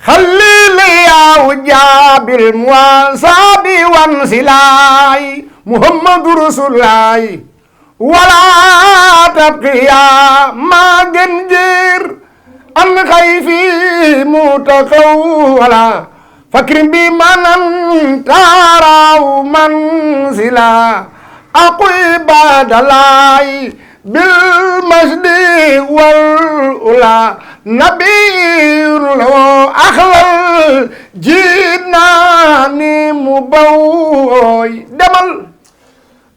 خليل يا وجاب المواصاب وانسلاي محمد رسول الله ولا تبقي يا ما جنجر أن خيفي متقولا فكرم بمن ترى منزلا أقوي بعد الله بالمجد والأولى نبي له أخلل جناني مبوي دمل.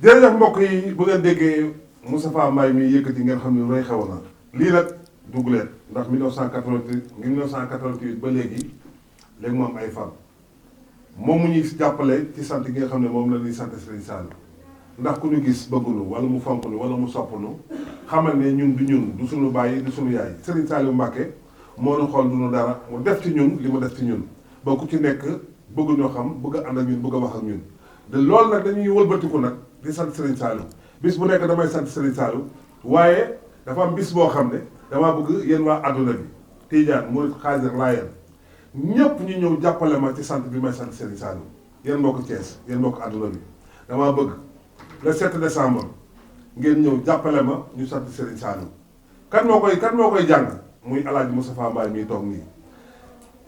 jërëjëf mbokk yi bu ngeen déggee Moustapha Mbaye mi yëkkati ngeen xam ne lu rëy xew na lii nag dugg leen ndax 1988 ba léegi mu am ay fan moom mu ñuy jàppale ci sant gi nga xam ne moom la ñuy sant Serigne Saliou ndax ku ñu gis bëggunu wala mu fonkunu wala mu soppunu xamal ne ñun du suñu bàyyi du suñu yaay Serigne Saliou Mbacké moo nu xool du nu dara mu def ci ñun li mu def ci ñun ba ku ci nekk bëgg ñoo xam bëgg a ànd ak ñun bëgg a wax ak ñun de loolu nag dañuy wëlbatiku nag di sant Serigne Saliou bis bu nekk damay sant Serigne Saliou waaye dafa am bis boo xam ne damaa bëgg yéen waa adduna bi Tidiane Murid Xaadir Laayeen ñëpp ñu ñëw jàppale ma ci sant bi may sant Serigne Saliou yéen mbokk Thiès yéen mbokk adduna bi damaa bëgg le 7 décembre ngeen ñëw jàppale ma ñu sant Serigne Saliou kan moo koy jàng muy El Hadj Moustapha Mbaye miy toog nii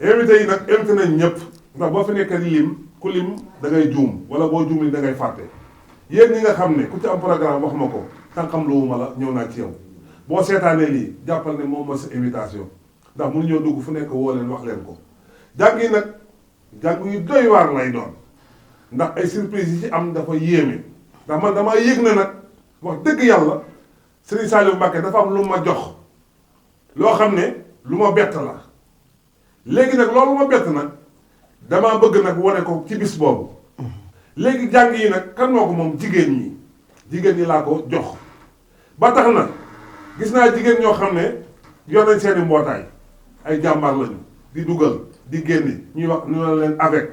invité yi nag invité nañ ñëpp ndax boo fi nekkee di lim ku lim da ngay juum wala boo juum li da ngay fàtte yéen ñi nga xam ne ku ci am programme wax ma ko tànkam luwuma la ñëw naa ci yow boo seetaanee lii jàppal ne moom mooy sa invitation ndax mënu ñoo dugg fu nekk woo leen wax leen ko jàng yi nag jàng yu doy waar lay doon ndax ay surprise yi ci am dafa yéeme ndax man damaa yëg ne nag wax dëgg yàlla Serigne Saliou Mbacké dafa am lu ma jox loo xam ne lu ma bett la léegi nag loolu ma bett nag damaa bëgg nag wane ko ci bis boobu léegi jàng yi nag kan moo ko moom jigéen ñi laa ko jox ba tax na gis naa jigéen ñoo xam ne yor nañ seeni mbootaay ay jàmbaar lañu di dugal di génne ñuy wax ñu ne leen avec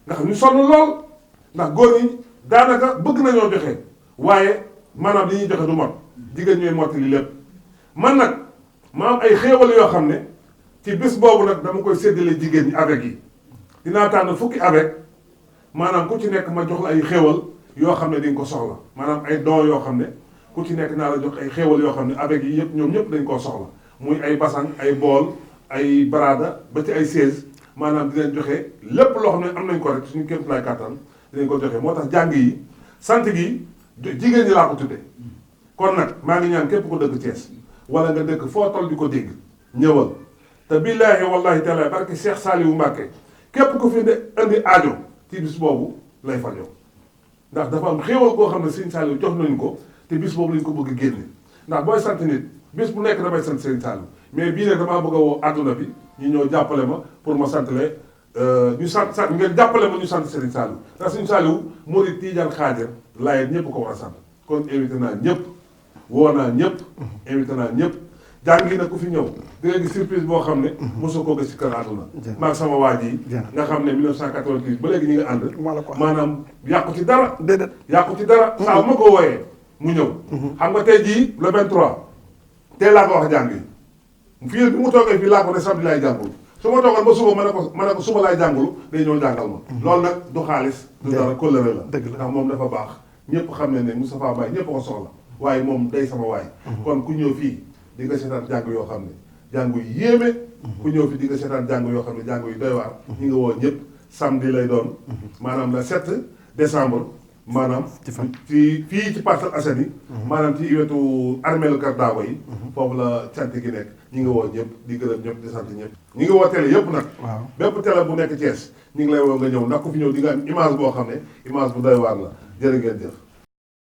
nga xam ñu sonn lool ndax góor ñi daanaka bëgg nañoo joxe waaye maanaam li ñuy joxe du mot jigéen ñooy mottali lépp man nag ma am ay xéewal yoo xam ne ci bis boobu nag dama koy séddale jigéen ñi avec yi dinaa tànn fukki avec maanaam ku ci nekk ma jox la ay xéewal yoo xam ne di nga ko soxla maanaam ay don yoo xam ne ku ci nekk naa la jox ay xéewal yoo xam ne avec yi yëpp ñoom ñëpp dañ koo soxla muy ay basang ay bool ay barada ba ci ay siège maanaam di leen joxe lépp loo xam ne am nañ ko rek suñu kéem lay kàttan dinañ ko joxe moo tax jàng yi sant gi jigéen ñi laa ko tudde kon nag maa ngi ñaan képp ko dëkk Thiès wala nga dëkk foo toll di ko dégg ñëwal te billaahi wallahi taala barke Cheikh Saliou Mbacké képp ku fi indi aajo ci bis boobu lay fajoo ndax dafa am xéewal koo xam ne Serigne Saliou jox nañu ko te bis boobu lañ ko bëgg génne ndax booy sant nit bis bu nekk damay sant Serigne Saliou mais bii nag damaa bëgg a woo àdduna bi ñu ñëw jàppale ma pour ma santale ñu sant ngeen jàppale ma ñu sant Serigne Saliou ndax Serigne Saliou Murid Tidiane Xaadir Laayeen ñëpp ko war a sant kon invité naa ñëpp woo naa ñëpp invité naa ñëpp jàng yi nag ku fi ñëw di nga gis surprise boo xam ne mosoo koo gis ci kër àdduna maag sama waa ji nga xam ne 1988 ba léegi ñu ngi ànd maanaam yàqu ci dara yàqu ci dara saa bu ma ko wooyee mu ñëw xam nga tey jii le 23 tey laa ko wax jàng yi fii bi mu toogee fii laa ko ne samedi laay jàngul su ma toogoon ba suba ma ne ko suba laay jàngulu day ñëw jàngal ma loolu nag du xaalis du dara kóllëre la ndax moom dafa baax ñëpp xam ne ne Moustapha Mbaye ñëpp ko soxla waaye moom day sama waay kon ku ñëw fii di nga seetaan jàng yoo xam ne jàng yu yéeme ku ñëw fi di nga seetaan jàng yoo xam ne jàng yu doy waar ñi nga woo ñëpp samedi lay doon maanaam le 7 décembre maanaam fii ci Parcelles Assainies maanaam ci wetu armeelu Kër Daago yi foofu la cant gi nekk ñi nga woo ñëpp di gërëm ñëpp di sant ñëpp ñi nga woo télé yëpp nag bépp télé bu nekk Thiès ñi ngi lay woo nga ñëw ndax ku fi ñëw di nga am image boo xam ne image bu doy waar la jërë ngeen jëf